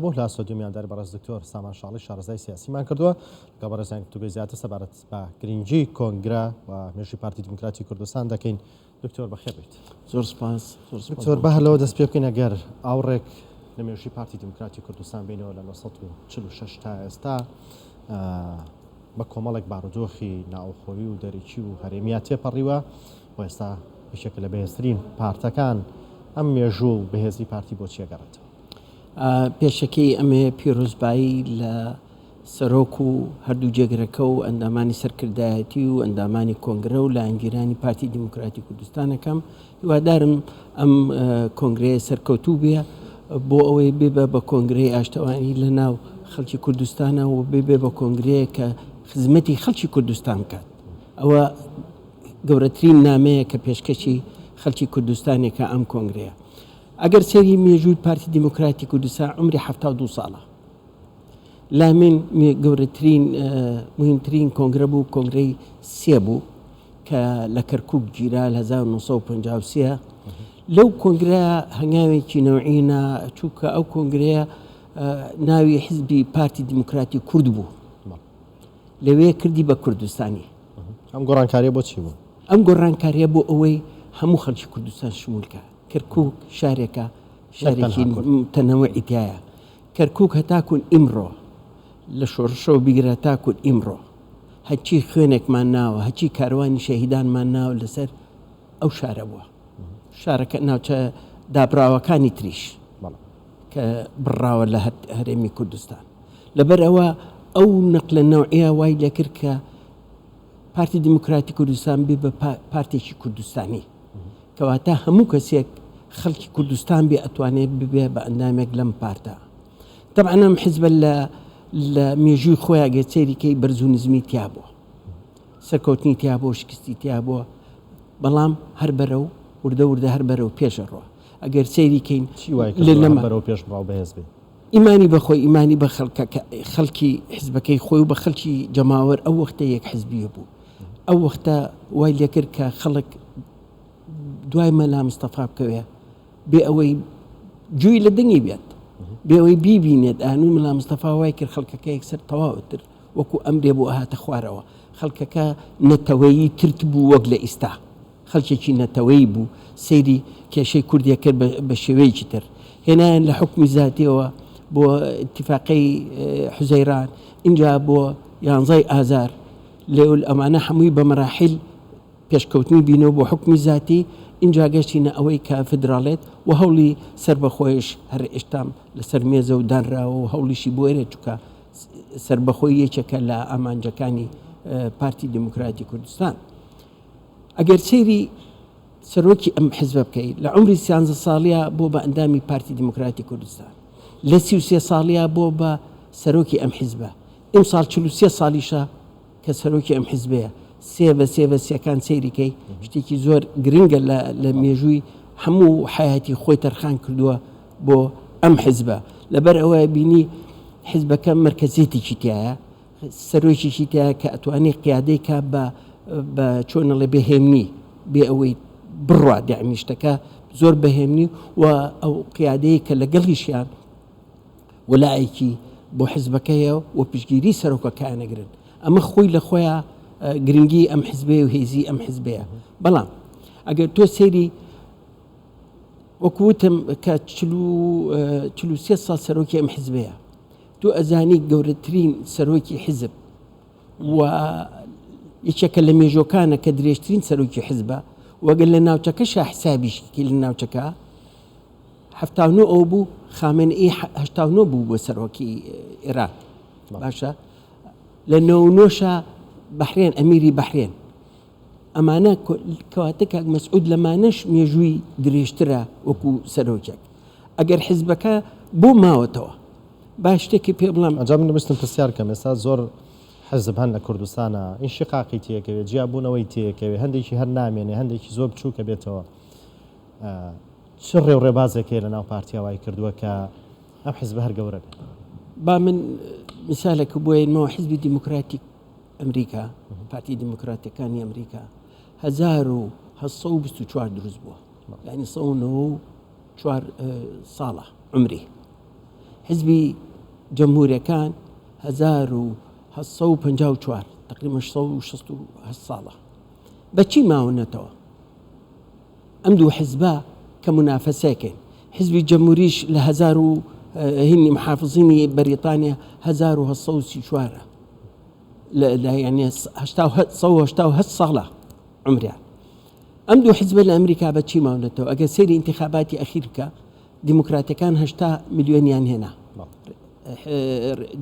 بوو لە ستۆدیۆ میوانداری بەڕێز دکتۆر سامان شاڵی شارەزای سیاسیمان کردووە لەگەڵ بەڕێزیان گفتوگۆی زیاتر سەبارەت بە گرنگی کۆنگرە و مێژووی پارتی دیموکراتی کوردستان دەکەین. دکتۆر بەخێر بێیت. زۆر سپاس. زۆر سپاس. دکتۆر با هەر لەوە دەست پێ بکەین ئەگەر ئاوڕێک لە مێژووی پارتی دیموکراتی کوردستان بینەوە لە 1946 تا ئێستا بە کۆمەڵێک بارودۆخی ناوخۆیی و دەرەکی و هەرێمیا تێپەڕیوە و ئێستا یەکێکە لە بەهێزترین پارتەکان ئەم مێژوو و بەهێزی پارتی بۆ چیە گەڕێتەوە؟ پێشەکی ئەمەیە پیرۆزبایی لە سەرۆک و هەردوو جێگرەکە و ئەندامانی سەرکردایەتی و ئەندامانی کۆنگرە و لایەنگیرانی پارتی دیموکراتی کوردستان ئەکەم. هیوادارم ئەم کۆنگرەیە سەرکەوتوو بێ بۆ ئەوەی ببە بە کۆنگرەی ئاشتەوانی لە ناو خەڵکی کوردستانە و ببێ بە کۆنگرەیە کە خزمەتی خەڵکی کوردستان بکات. ئەوە گەورەترین نامەیە کە پێشکەشی خەڵکی کوردستانێکە ئەم کۆنگرەیە. ئەگەر سەیری مێژووی پارتی دیموکراتی کوردستان عومری 72 ساڵە. لامین گەورەترین مهمترین کۆنگرە بوو کۆنگرەی سێ بوو کە لە کەرکک گیرا لە 1953 لەو کۆنگرە هەنگاوێکی نەوعینا چووکە ئەو کۆنگرەیە ناوی حزبی پارتی دیموکراتی کورد بوو لەوێ کردی بە کوردستانی. ئەم گۆڕانکاریە بۆ چی بوو؟ ئەم گۆڕانکاریە بۆ ئەوەی هەموو خەڵکی کوردستان شمول کە. کەرکوک شارێکە شارێکی تەنەوعی تایە. کەرکوک هەتاکوون ئیمڕۆ لە شۆڕشەوە بیگرە تاکوون ئیمڕۆ هەرچی خوێنێکمان ناوە هەرچی کاروانی شەهیدانمان ناوە لەسەر ئەو شارە بووە. شارەکە ناوچە دابراوەکانی تریش. کە بڕاوە لە هەرێمی کوردستان. لەبەر ئەوە ئەو نەقلە نەوعیە وای لێکرد کە پارتی دیموکراتی کوردستان بێ بە پارتێکی کوردستانی. کەواتە هەموو کەسێک خەڵکی کوردستان بێ ئەتوانێت ببێ بە ئەندامێک لەم پارتە. تەبعەن ئەم حزبە لە لە مێژووی خۆیان گەر سەیری کەی بەرز و نزمی تیا بووە. سەرکەوتنی تیا بووە، شکستی تیا بووە، بەڵام هەر بەرەو وردە وردە هەر بەرەو پێش ئەڕوا. ئەگەر سەیری کەین چی وای کردووە هەر بەرەو پێش بڕا و بەهێز بێ؟ ئیمانی بە خۆی، ئیمانی بە خەڵکەکە، خەڵکی حزبەکەی خۆی و بە خەڵکی جەماوەر ئەو وەختە یەک حزبیە بوو. ئەو وەختە وای لێکرد کە خەڵک دوای مەلا مستەفا بکەوێ بێ ئەوەی گوێی لە دەنگی بێت، بێ ئەوەی بیبینێت. ئانووی مەلا مستەفا وای کرد خەڵکەکە یەکسەر تەواوتر وەکو ئەمرێ بۆ هاتە خوارەوە. خەڵکەکە نەتەوەیی ترت بوو وەک لە ئیستا. خەڵکێکی نەتەوەیی بوو، سەیری کێشەی کوردی ئەکرد بە شێوەیەکی تر. هێنایان لە حوکمی زاتیەوە بۆ ئیتیفاقەی حوزەیران، ئینجا بۆ یانزای ئازار، لێول ئەمانە هەمووی بە مەراحیل پێشکەوتنی بینەوە بۆ حوکمی زاتی، ئینجا گەشتینە ئەوەی کە فیدراڵێت و هەوڵی سەربەخۆیش هەر ئێشتام لەسەر مێزە و دانراوە و هەوڵیشی بۆ ئەرێ چونکە سەربەخۆیی یەکێکە لە ئامانجەکانی پارتی دیموکراتی کوردستان. ئەگەر سەیری سەرۆکی ئەم حزبە بکەی لە عومری سیانزە ساڵیا بۆ بە ئەندامی پارتی دیموکراتی کوردستان لە 33 ساڵیا بۆ بە سەرۆکی ئەم حزبە ئیمساڵ 43 ساڵیشە کە سەرۆکی ئەم حزبەیە سێ بە سێ بە سێکان سەیری کەی شتێکی زۆر گرنگە لە لە مێژووی هەموو حیاتی خۆی تەرخان کردووە بۆ ئەم حزبە لەبەر ئەوە بینی حزبەکە مەرکەزیەتێکی تایە سەرۆکێکی تایە کە ئەتوانێ قیادەی کا بە بە چۆن ئەڵێ بە هێمنی بێ ئەوەی بڕوا دەعمی شتەکە زۆر بە هێمنی و ئەو قیادەیە کە لەگەڵیشیان وەلایەکی بۆ حزبەکەیە و پشتگیری سەرۆکەکەیان ئەگرن ئەمە خۆی لە خۆیان گرنگی ئەم حزبەیە و هێزی ئەم حزبەیە بەڵام ئەگەر تۆ سەیری وەکو وتم کە 43 ساڵ سەرۆکی ئەم حزبەیە تۆ ئەزانی گەورەترین سەرۆکی حیزب و یەکێکە لە مێژۆکانە کە درێژترین سەرۆکی حیزبە وەگەر لە ناوچەکەشا حسابیش کی لە ناوچەکە 79 ئەو بوو خامنەئی 89 بوو بۆ سەرۆکی ئێران باشە لە نەوەنۆشا بەحرێن ئەمیری بەحرێن ئەمانە کەواتە کاک مەسعود لەمانەش مێژووی درێژترە وەکو سەرۆکێک ئەگەر حزبەکە بۆ ماوەتەوە با شتێکی پێ بڵێم. ئەجا من ویستم پرسیار کەم ئێستا زۆر حزب هەن لە کوردستانا ئینشیقاقی تێکەوێ جیابوونەوەی تێکەوێ هەندێکی هەر نامێنێ هەندێکی زۆر بچووکە بێتەوە چ ڕێ و ڕێبازێک هەیە لە ناو پارتیا وای کردووە کە ئەم حزبە هەر گەورە بێت؟ با من مثالێک بۆ یەنمەوە حزبی دیموکراتیک ئەمریکا، پارتی دیموکراتەکانی ئەمریکا 1824 دروست بووە یعنی 194 ساڵە عمری. حزبی جەمهوریەکان 1854 تقریبا 668 ساڵە بەچی ماونەتەوە؟ ئەم دوو حزبە کە مونافەسەکەین حزبی جەمهوریش لە هەزار و هینی محافزینی بەریتانیا 1834 لە یعنی 1970 ساڵە عمریان ئەم دوو حزبە لە ئەمریکا بە چی ماونەتەوە ئەگەر سەیری ئینتخاباتی ئەخیر بکە دیموکراتەکان 80 ملیۆنیان هێنا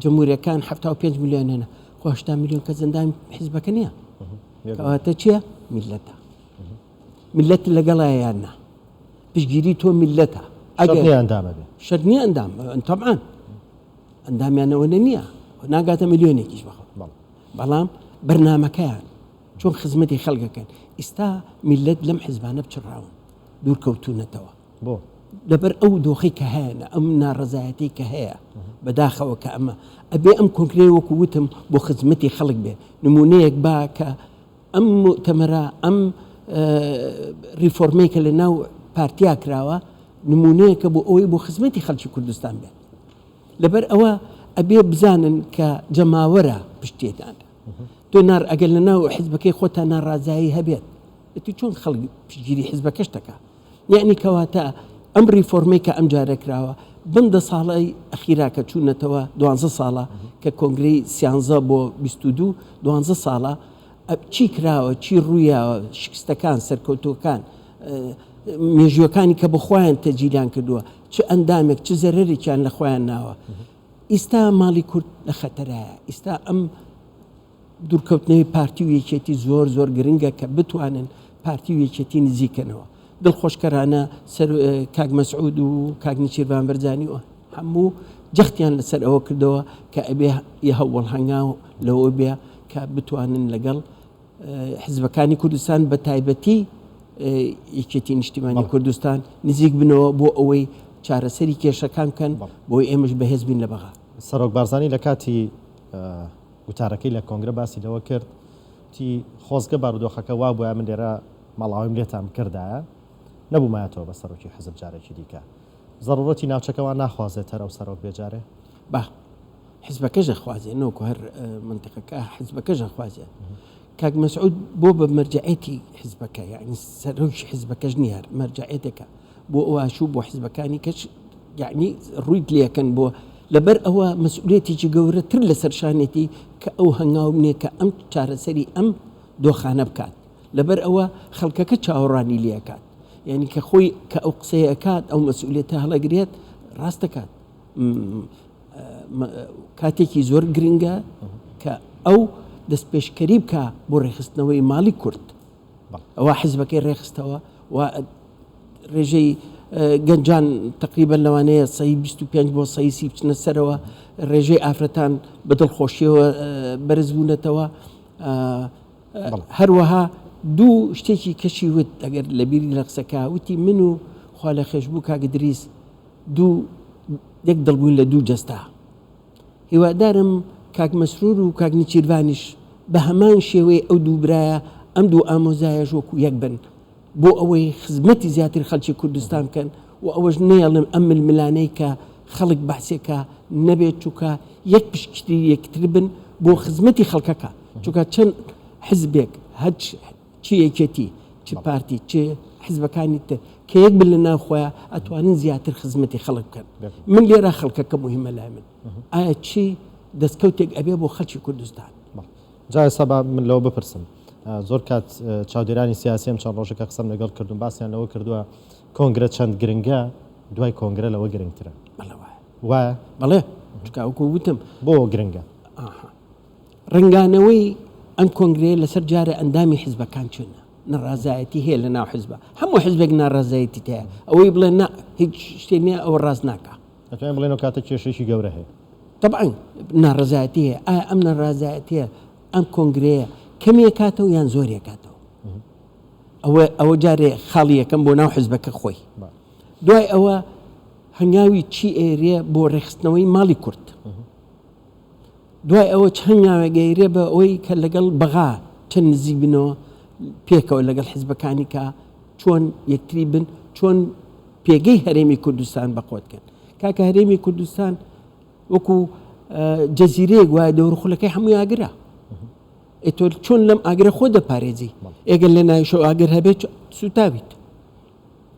جمهوریەکان 75 ملیۆن هێنا خۆ 80 ملیۆن کە زندان حزبەکە نییە کەواتە چییە میلەتە میلەت لەگەڵایە یان نا پشتگیری تۆ میلەتە ئەگەر نیە ئەندامە بێ شەرت نیە ئەندام تەبعەن ئەندامیان ئەوەنە نییە ناگاتە ملیۆنێکیش بەخۆ بەڵام بەرنمەکەیان چۆن خزمەتی خەڵکەکەن ئیستا میلەت لەم حزبانە بچڕاون دوورکەوتونەتەوە بۆ لەبەر ئەو دۆخی کە هەیە ئەم ناڕزایەتی کە هەیە بەداخەوە کە ئەمە ئەبێ ئەم کۆنگرەی وەکو وتم بۆ خزمەتی خەڵک بێ نمونەیەک با کە ئەم موئتەمەرە، ئەم ڕیفۆرمەی کە لە ناو پارتیا کراوە، نموونەیەکە بۆ ئەوەی بۆ خزمەتی خەڵکی کوردستان بێت. لەبەر ئەوە ئەبێ بزانن کە جەماوەرە پشتێتان. تۆ نار ئەگەر لە ناو حزبەکەی خۆتا ناڕازایی هەبێت، ئەتوو چۆن خەڵک پشتگیری حزبەکەش دەکا؟ یەعنی کەواتە ئەم ڕیفۆرمەی کە ئەم جارە کراوە بەم دە ساڵەی ئەخیرا کە چوونەتەوە دوانزە ساڵە کە کۆنگرەی سیانزە بۆ 22 دوانزە ساڵە چی کراوە چی ڕوویاوە شکستەکان سەرکەوتووەکان مێژوەکانی کە بە خۆیان تەجیلیان کردووە چ ئەندامێک چ زەرەرێکیان لە خۆیان ناوە ئیستا ماڵی کورد لە خەتەرایە ئیستا ئەم دوورکەوتنەوەی پارتی و یەکێتی زۆر زۆر گرنگە کە بتوانن پارتی و یەکێتی نزیکەنەوە. دڵخۆشکەرانە سەر کاک مەسعود و کاک نێچیرڤان بەرزانی و هەموو جەختیان لەسەر ئەوە کردەوە کە ئەبێ یەهەوەڵ هەنگاو لەوە بێ کە بتوانن لەگەڵ حزبەکانی کوردستان بە تایبەتی یەکێتی نیشتیمانی کوردستان نزیک بنەوە بۆ ئەوەی چارەسەری کێشەکان بکەن بۆی ئێمەش بەهێز بین لە بەغا. سەرۆک بارزانی لە کاتی گوتارەکەی لە کۆنگرە باسی لەوە کرد، وتی، خۆزگە بارودۆخەکە وابوایە من لێرە ماڵئاواییم لێتان بکردایە، نەبوومایەتەوە بە سەرۆکی حزب جارێکی دیکە. زەروورەتی ناوچەکە وا ناخوازێت هەر ئەو سەرۆک بێ جارێ؟ با حزبەکەش ئەخوازێ نەوەکو هەر مەنتیقەکە، حزبەکەش ئەخوازێ. کاک مەسعود بۆ بە مەرجەعێتی حزبەکە، یەعنی سەرۆکی حزبەکەش نییە، هەر مەرجەعێتێکە. بۆ ئەوە چوو بۆ حزبەکانی کەش یعنی ڕوویت لەکەن بۆ لەبەر ئەوە مەسئولێتێکی گەورەتر لەسەر شانێتی کە ئەو هەنگاو بنێ کە ئەم چارەسەری ئەم دۆخانە بکات لەبەر ئەوە خەڵکەکە چاوەڕوانی لەکات یعنی کە خۆی کە ئەو قسەیە ئەکات ئەو مەسئولێتە هەڵەگرێت ڕاست دەکات کاتێکی زۆر گرنگە کە ئەو دەست پێشکەری بکە بۆ ڕێخستنەوەی ماڵی کورد ئەوە حزبەکەی ڕێکخستەوە و ڕێژەی گەنجان تقریبا لەوانەیە 25 بۆ 30 بچنە سەرەوە ڕێژەی ئافرەتان بە دڵخۆشیەوە بەرز بوونەتەوە هەروەها دوو شتێکی کەشی وت ئەگەر لە بیری لە قسەکە وتی من و خوا لە خێشبوو کاک دریس دوو یەک دڵ بووین لە دوو جەستە هیوادارم کاک مەسرور و کاک نچیرڤانیش بە هەمان شێوەی ئەو دوو برایە ئەم دوو ئامۆزایەش وەکو یەک بن بۆ ئەوەی خزمەتی زیاتر خەلکی کوردستان بکەن و ئەوەش نەیەڵن ئەم ململانێی کە خەڵک بەعسێکە نەبێت چوکە یەک پشتگیری یەکتر بن بۆ خزمەتی خەڵکەکە چونکە چەند حزبێک هەچ چ یەکێتی چ پارتی چ حزبەکانی تر کە یەک بن لە ناو خۆیان ئەتوانن زیاتر خزمەتی خەڵک بکەن من لێرە خەڵکەکە مهمە لای من ئایا چی دەستکەوتێک ئەبێ بۆ خەڵکی کوردستان. جا ئێستا با من لەوە بپرسم زۆر کات چاودێرانی سیاسی ئەم چەند ڕۆژە کە قسەم لەگەڵ کردوون باسیان لەوە کردووە کۆنگرە چەند گرنگە دوای کۆنگرە لەوە گرنگترە. بەڵێ وایە. وایە؟ بەڵێ چونکە وەکو وتم. بۆ گرنگە؟ ئاها. ڕەنگانەوەی ئەم کۆنگرەیە لەسەر جارە ئەندامی حزبەکان چۆنە؟ ناڕازایەتی هەیە لە ناو حزبە هەموو حزبێک ناڕازایەتی تایە ئەوەی بڵێ نا هیچ شتێ نییە ئەوە ڕاست ناکا. ئەتوانین بڵێین ئەو کاتە کێشەیەکی گەورە هەیە؟ تەبعەن ناڕەزایەتی هەیە ئایا ئەم ناڕازایەتیە ئەم کۆنگرەیە کەمی ئەکاتەوە یان زۆری ئەکاتەوە؟ ئەوە ئەوە جارێ خاڵی یەکەم بۆ ناو حزبەکە خۆی دوای ئەوە هەنگاوی چی ئێرێ بۆ ڕێکخستنەوەی ماڵی کورد دوای ئەوە چ هەنگاوێک ئەیرێ بە ئەوەی کە لەگەڵ بەغا چەند نزیک بنەوە پێکەوە لەگەڵ حزبەکانی کە چۆن یەکتری بن چۆن پێگەی هەرێمی کوردستان بەقوت کەن کاکە هەرێمی کوردستان وەکو جەزیرەیەک وایە دەوروخولەکەی هەمووی ئاگرە. ئێ تۆ چۆن لەم ئاگرە خۆ دەپارێزی؟ ئێگەر لە ناویشەوە ئاگر هەبێت سووتاویت.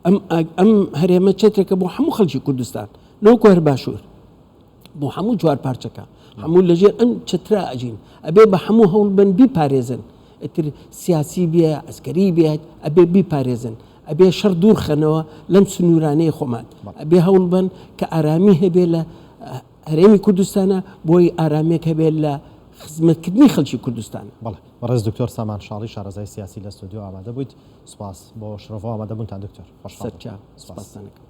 ئەم ئەم هەرێمە چەترێکە بۆ هەموو خەڵکی کوردستان نەوەکو هەر باشوور بۆ هەموو چوار پارچەکە هەموو لەژێر ئەم چەترا ئەژین ئەبێ بە هەموو هەوڵ بن بیپارێزن ئیتر سیاسی بێ ئەسکەری بێت ئەبێ بیپارێزن ئەبێ شەڕ دوور خەنەوە لەم سنوورانەی خۆمان ئەبێ هەوڵ بن کە ئارامی هەبێ لە هەرێمی کوردستانە بۆی ئارامیەک هەبێت لە خزمەتکردنی خەڵکی کوردستان. بەڵێ بەڕێز دکتۆر سامان شاڵی شارەزای سیاسی لە ستۆدیۆ ئامادە بوویت سوپاس بۆ شرۆڤە و ئامادەبوونتان دکتۆر خۆشحاڵ بووم. سەرچاو سوپاستان ئەکەم.